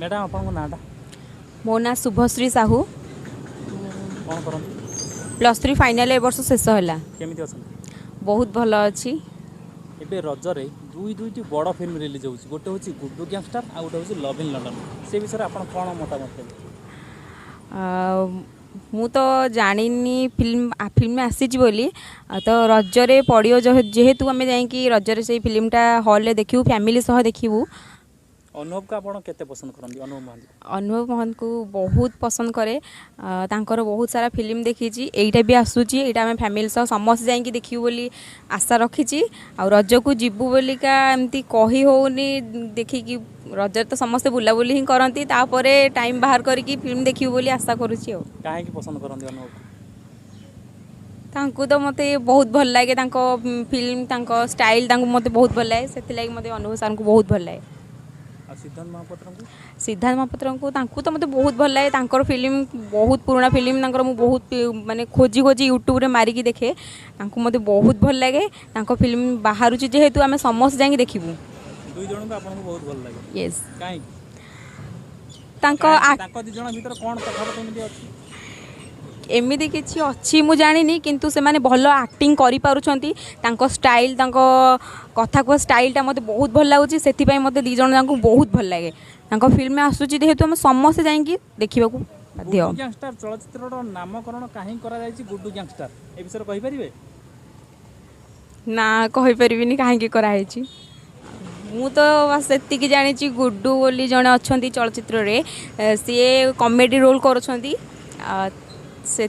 Madam, ଆପଣଙ୍କ ନାଁଟା? ମୋ ନାଁ ଶୁଭଶ୍ରୀ ସାହୁ। କ'ଣ କରନ୍ତି? +3 ଫାଇନାଲ୍ ଏ ବର୍ଷ ଶେଷ ହେଲା। କେମିତି ଅଛନ୍ତି? ବହୁତ ଭଲ ଅଛି। ଏବେ ରଜରେ ଦୁଇ ଦୁଇଟି ବଡ଼ ଫିଲ୍ମ ରିଲିଜ୍ ହେଉଛି। ଗୋଟେ ହେଉଛି ଗୁଡୁ ଗ୍ୟାଙ୍ଗଷ୍ଟାର ଆଉ ଗୋଟେ ହେଉଛି ଲଭ୍ ଇନ୍ ଲଣ୍ଡନ। ସେ ବିଷୟରେ ଆପଣ କ'ଣ ମତାମତ ଦେବେ? ଆଉ ମୁଁ ତ ଜାଣିନି ଫିଲ୍ମ ଆସିଛି ବୋଲି। ଆଉ ତ ରଜରେ ପଡ଼ିବ, ଯେହେତୁ ଆମେ ଯାଇକି ରଜରେ ସେଇ ଫିଲ୍ମଟା ହଲ୍ରେ ଦେଖିବୁ, ଫ୍ୟାମିଲି ସହ ଦେଖିବୁ। ଅନୁଭବକୁ ଆପଣ କେତେ ପସନ୍ଦ କରନ୍ତି, ଅନୁଭବ ମହାନ୍ତି? ଅନୁଭବ ମହାନ୍ତକୁ ବହୁତ ପସନ୍ଦ କରେ। ତାଙ୍କର ବହୁତ ସାରା ଫିଲ୍ମ ଦେଖିଛି। ଏଇଟା ବି ଆସୁଛି, ଏଇଟା ଆମେ ଫ୍ୟାମିଲି ସହ ସମସ୍ତେ ଯାଇକି ଦେଖିବୁ ବୋଲି ଆଶା ରଖିଛି। ଆଉ ରଜକୁ ଯିବୁ ବୋଲିକା ଏମିତି କହି ହେଉନି। ଦେଖିକି ରଜରେ ତ ସମସ୍ତେ ବୁଲାବୁଲି ହିଁ କରନ୍ତି, ତାପରେ ଟାଇମ୍ ବାହାର କରିକି ଫିଲ୍ମ ଦେଖିବୁ ବୋଲି ଆଶା କରୁଛି। ଆଉ କାହିଁକି ପସନ୍ଦ କରନ୍ତି ଅନୁଭବକୁ? ତାଙ୍କୁ ତ ମୋତେ ବହୁତ ଭଲ ଲାଗେ, ତାଙ୍କ ଫିଲ୍ମ, ତାଙ୍କ ଷ୍ଟାଇଲ୍ ତାଙ୍କୁ ମୋତେ ବହୁତ ଭଲ ଲାଗେ। ସେଥିଲାଗି ମୋତେ ଅନୁଭବ ସାର୍ଙ୍କୁ ବହୁତ ଭଲ ଲାଗେ। ଆଉ ସିଦ୍ଧାନ୍ତ ମହାପାତ୍ରଙ୍କୁ? ସିଦ୍ଧାନ୍ତ ମହାପାତ୍ରଙ୍କୁ, ତାଙ୍କୁ ତ ମୋତେ ବହୁତ ଭଲ ଲାଗେ। ତାଙ୍କର ଫିଲ୍ମ ବହୁତ ପୁରୁଣା ଫିଲ୍ମ ତାଙ୍କର ମୁଁ ବହୁତ ମାନେ ଖୋଜି ଖୋଜି ୟୁଟ୍ୟୁବରେ ମାରିକି ଦେଖେ। ତାଙ୍କୁ ମୋତେ ବହୁତ ଭଲ ଲାଗେ। ତାଙ୍କ ଫିଲ୍ମ ବାହାରୁଛି ଯେହେତୁ ଆମେ ସମସ୍ତେ ଯାଇକି ଦେଖିବୁ। ଦୁଇ ଜଣଙ୍କୁ ଆପଣଙ୍କୁ ବହୁତ ଭଲ ଲାଗେ? ୟେସ୍। କାହିଁକି? ତାଙ୍କ କାହିଁକି? ତାଙ୍କ ଦୁଇ ଜଣ ଭିତରେ କ'ଣ ତଫାବତ ଏମିତି ଅଛି? ଏମିତି କିଛି ଅଛି ମୁଁ ଜାଣିନି, କିନ୍ତୁ ସେମାନେ ଭଲ ଆକ୍ଟିଂ କରିପାରୁଛନ୍ତି। ତାଙ୍କ ଷ୍ଟାଇଲ୍, ତାଙ୍କ କଥା କୁହା ଷ୍ଟାଇଲ୍ଟା ମୋତେ ବହୁତ ଭଲ ଲାଗୁଛି। ସେଥିପାଇଁ ମୋତେ ଦୁଇ ଜଣ ଯାଙ୍କୁ ବହୁତ ଭଲ ଲାଗେ। ତାଙ୍କ ଫିଲ୍ମ ଆସୁଛି ଯେହେତୁ ଆମେ ସମସ୍ତେ ଯାଇକି ଦେଖିବାକୁ ବାଧ୍ୟ। ଗୁଡୁ ଗ୍ୟାଙ୍ଗଷ୍ଟାର ଚଳଚ୍ଚିତ୍ରର ନାମକରଣ କାହିଁକି କରାଯାଇଛି ଗୁଡୁ ଗ୍ୟାଙ୍ଗଷ୍ଟାର, ଏ ବିଷୟରେ କହିପାରିବେ? ନା, କହିପାରିବିନି କାହିଁକି କରାହେଇଛି। ମୁଁ ତ ବାସ୍ ସେତିକି ଜାଣିଛି, ଗୁଡୁ ବୋଲି ଜଣେ ଅଛନ୍ତି ଚଳଚ୍ଚିତ୍ରରେ, ସିଏ କମେଡ଼ି ରୋଲ୍ କରୁଛନ୍ତି। ସେ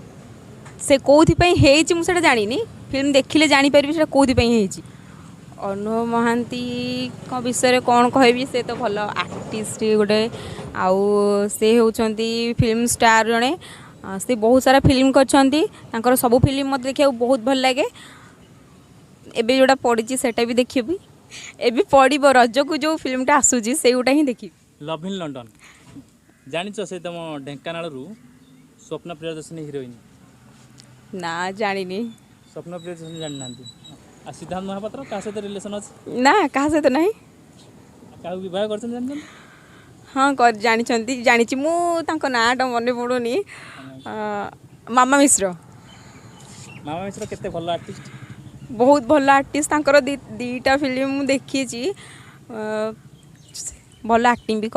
ସେ କେଉଁଥିପାଇଁ ହେଇଛି ମୁଁ ସେଇଟା ଜାଣିନି। ଫିଲ୍ମ ଦେଖିଲେ ଜାଣିପାରିବି ସେଇଟା କେଉଁଥିପାଇଁ ହେଇଛି। ଅନୁଭବ ମହାନ୍ତିଙ୍କ ବିଷୟରେ କ'ଣ କହିବି? ସେ ତ ଭଲ ଆର୍ଟିଷ୍ଟ ଗୋଟେ, ଆଉ ସେ ହେଉଛନ୍ତି ଫିଲ୍ମ ଷ୍ଟାର୍ ଜଣେ। ସେ ବହୁତ ସାରା ଫିଲ୍ମ କରିଛନ୍ତି। ତାଙ୍କର ସବୁ ଫିଲ୍ମ ମୋତେ ଦେଖିବାକୁ ବହୁତ ଭଲ ଲାଗେ। ଏବେ ଯେଉଁଟା ପଡ଼ିଛି ସେଇଟା ବି ଦେଖିବି। ଏବେ ପଡ଼ିବ ରଜକୁ ଯେଉଁ ଫିଲ୍ମଟା ଆସୁଛି, ସେଇଗୁଟା ହିଁ ଦେଖିବି। ଲଭ୍ ଇନ୍ ଲଣ୍ଡନ ଜାଣିଛ? ସେ ତମ ଢେଙ୍କାନାଳରୁ ସ୍ୱପ୍ନ ପ୍ରିୟଦର୍ଶିନୀ ହିରୋଇନ୍। ନା, ଜାଣିନି। ସ୍ୱପ୍ନ ପ୍ରିୟଦର୍ଶିନୀ ଜାଣିନାହାନ୍ତି? ଆଉ ସିଦ୍ଧାନ୍ତ ମହାପାତ୍ର କାହା ସହିତ ରିଲେସନ୍ ଅଛି? ନା, କାହା ସହିତ ନାହିଁ। ଆଉ କାହାକୁ ବିବାହ କରିଛନ୍ତି ଜାଣିଛନ୍ତି? ହଁ, ଜାଣିଛନ୍ତି, ଜାଣିଛି ମୁଁ। ତାଙ୍କ ନାଁଟା ମନେ ପଡ଼ୁନି। ମାମା ମିଶ୍ର। ମାମା ମିଶ୍ର କେତେ ଭଲ ଆର୍ଟିଷ୍ଟ? ବହୁତ ଭଲ ଆର୍ଟିଷ୍ଟ। ତାଙ୍କର ଦୁଇଟା ଫିଲ୍ମ ମୁଁ ଦେଖିଛି। ଭଲ ଆକ୍ଟିଂ ବି କରନ୍ତି।